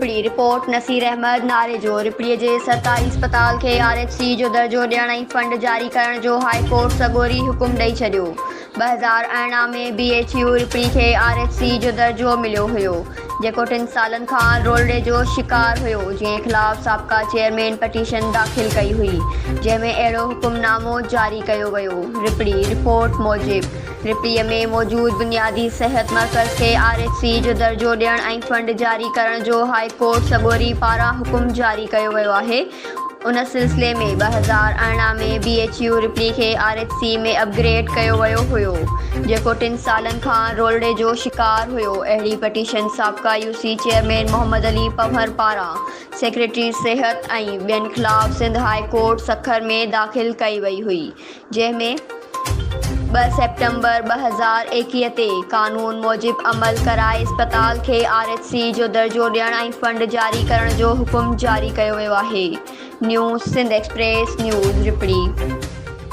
رپڙي، report, Naseer Ahmed Narejo, رپڙي جي سرڪاري اسپتال کي آر ايڇ سي جو درجو ڏيڻ ۽ فنڊ جاري ڪرڻ جو هاء ڪورٽ سڳوري حڪم ڏئي ڇڏيو. 2018 ۾ بي ايڇ يو رپڙي کي آر ايڇ سي جو درجو مليو هيو جيڪو ٽن سالن کان رولڙي جو شڪار هيو جنهن خلاف سابقا چيئرمين پٽيشن داخل ڪئي هئي جنهن ۾ اهڙو حڪم نامو جاري ڪيو ويو. رپڙي، رپورٽ موجب رپڙي ۾ موجود بنيادي صحت مرڪز کي آر ايڇ سي جو درجو ڏيڻ ۽ فنڊ جاري ڪرڻ جو هاء ڪورٽ سڳوري پاران حڪم جاري ڪيو ويو آهي. ان سلسلي ۾ 2018 ۾ بي ايڇ يو رپڙي کي R H C ۾ upgrade ڪيو ويو هيو جيڪو ٽن سالن کان رولڙي جو شڪار هيو. اهڙي پٽيشن سابقا U C chairman Muhammad Ali Panhwar پاران سيڪريٽري صحت ۽ ٻين خلاف سنڌ هاء ڪورٽ سکر ۾ داخل ڪئي وئي هئي. جنهن ۾ 2 سيپٽمبر 2021 تي قانون موجب عمل ڪرائي اسپتال کي آر ايڇ سي جو درجو ڏيڻ ۽ فنڊ جاري ڪرڻ جو حڪم جاري ڪيو ويو آهي. New Sindh express news Rohri.